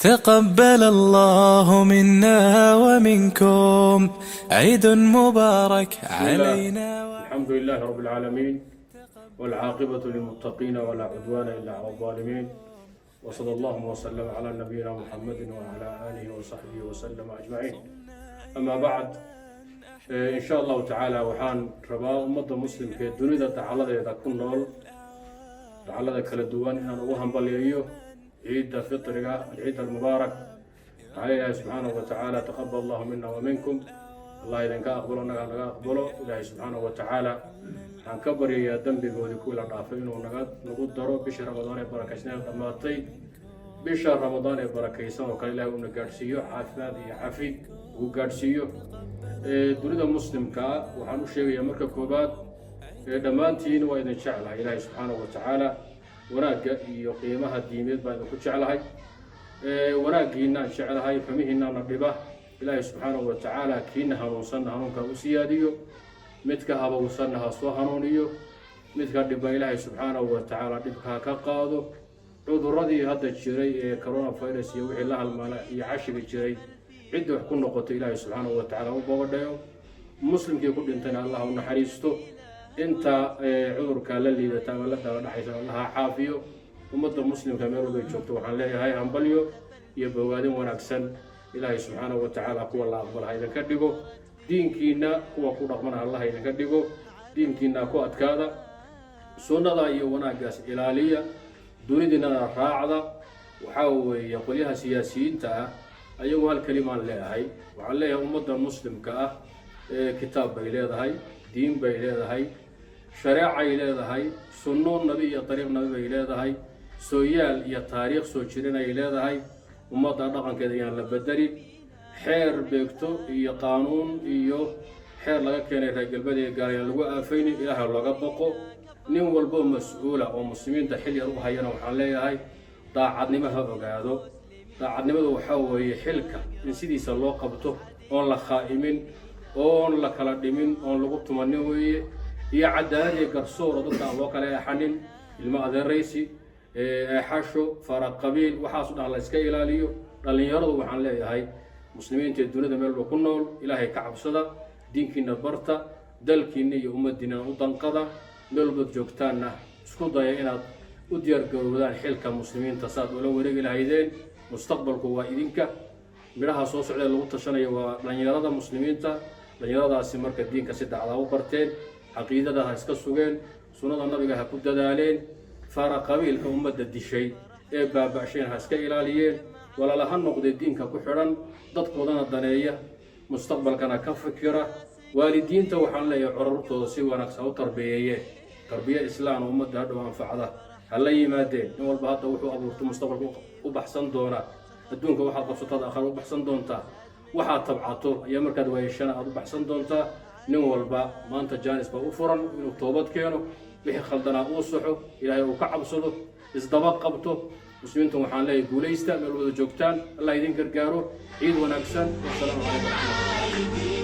تقبل الله منا ومنكم، عيد مبارك بسم الله. علينا. الحمد لله رب العالمين، والعاقبة للمتقين، ولا عدوان إلا على الظالمين، وصلى الله وسلم على نبينا محمد وعلى آله وصحبه وسلم أجمعين. أما بعد، إن شاء الله تعالى waxaan rabaa ummadda muslimka ee dunida dacaladeeda ku nool, dacalada kala duwan, inaan ugu hambalyeeyo ciidda fitriga، العيد المبارك. Waxaa leeyahay subxaanahu wa tacaala: تقبل الله منا ومنكم. Allah idinka aqbalo, naga naga aqbalo. Ilaahay subxaanahu wa tacaala waxaan ka baryayaa dembigoodii kuwii la dhaafay inuu naga nagu daro. Bisha Ramadaan ee barakaysneed dhammaatay, bisha Ramadaan ee barakaysan oo kale Ilahay uuna gaadhsiiyo, caafimaad iyo cafi uu gaadhsiiyo. Dunida muslimkaa waxaan u sheegayaa marka koobaad, dhammaantiin waa idin jeclahay. Ilaahay subxaanahu wa tacaala wanaagga iyo qiimaha diimeed baan idinku jeclahay. Wanaaggiinaan jeclahay, xumihiinaana dhiba. Ilaahay subxaanahu wa tacaala kiina hanuunsanna hanuunka u siyaadiyo, midka habowsanna ha soo hanuuniyo, midka dhiba Ilaahay subxaanahu wa tacaala dhibka ha ka qaado. Cudurradii hadda jiray ee coronavirus iyo wixii la halmaala iyo cashiga jiray, ciddii wax ku noqotay Ilaahay subxaanahu wa tacaala u boobadhayo, muslimkii ku dhintayna Allah u naxariisto, inta cudurka la liidata ama la daba dhexaysa Allah ha caafiyo. Ummadda muslimka meel walbay joogto waxaan leeyahay hambalyo iyo bogaadin wanaagsan. Ilaahay subxaanahu wa tacaala kuwa la aqbala ha idinka dhigo, diinkiina kuwa ku dhaqmana Allah idinka dhigo. Diinkiina ku adkaada, sunnada iyo wanaaggaas ilaaliya, dunidiinana raacda. Waxaa weeye qolyaha siyaasiyiinta ah ayagu hal kelimaan leeyahay. Waxaan leeyahay ummadda muslimka ah ee kitaab bay leedahay, diin bay leedahay, shareecay leedahay, sunno nabi iyo dariiq nabi bay leedahay, sooyaal iyo taariikh soo jirin ay leedahay. Ummadda dhaqankeeda ayaan la bedelin. Xeer beegto iyo qaanuun iyo xeer laga keenay reer galbeed ee gaar ayaan lagu aafaynin. Ilaaha looga baqo. Nin walbo mas-uula oo muslimiinta xil yar u hayana waxaan leeyahay daacadnimo ha ogaado. Daacadnimadu waxaa weeye xilka in sidiisa loo qabto, oon la khaa'imin, oon la kala dhimin, oon lagu tumanin weeye, iyo cadaalad iyo garsoor oo dadka aan loo kala eexanin, ilmo adeeraysi, eexasho, faraqabiil, waxaasu dhan la iska ilaaliyo. Dhallinyaradu waxaan leeyahay, muslimiinta ee dunida meel walba ku nool, Ilaahay ka cabsada, diinkiina barta, dalkiina iyo ummaddiina u danqada. Meel walbaad joogtaanna isku daya inaad u diyaargarowdaan xilka muslimiinta saad ula wareegi lahaydeen. Mustaqbalku waa idinka. Midhaha soo socdee lagu tashanaya waa dhallinyarada muslimiinta. Dhallinyaradaasi marka diinka si dacdaa u barteen, caqiidada ha iska sugeen, sunnada nabiga ha ku dadaaleen, faara qabiilka ummadda dishay ee baaba'sheen ha iska ilaaliyeen. Walaala ha noqdee diinka ku xidhan, dadkoodana daneeya, mustaqbalkana ka fikira. Waalidiinta waxaan leeyahay carruurtooda si wanaagsan u tarbiyeeyeen, tarbiye islaan oo ummadda hadhow anfacda ha la yimaadeen. Nin walba hadda wuxuu abuurto mustaqbalka u baxsan doonaa. Adduunka waxaad qabsataad aakhira u baxsan doontaa. Waxaad tabcato ayaa markaad waayashana aad u baxsan doontaa. Nin walba maanta jaanis baa u furan inuu toobad keeno, wixii khaldanaa uu saxo, Ilaahay uu ka cabsado, isdaba qabto. Muslimiinta waxaan leeyahay guulaysta meel wada joogtaan, Allah idin gargaaro. Ciid wanaagsan. Wasalaamu calaykum waraxmatullah.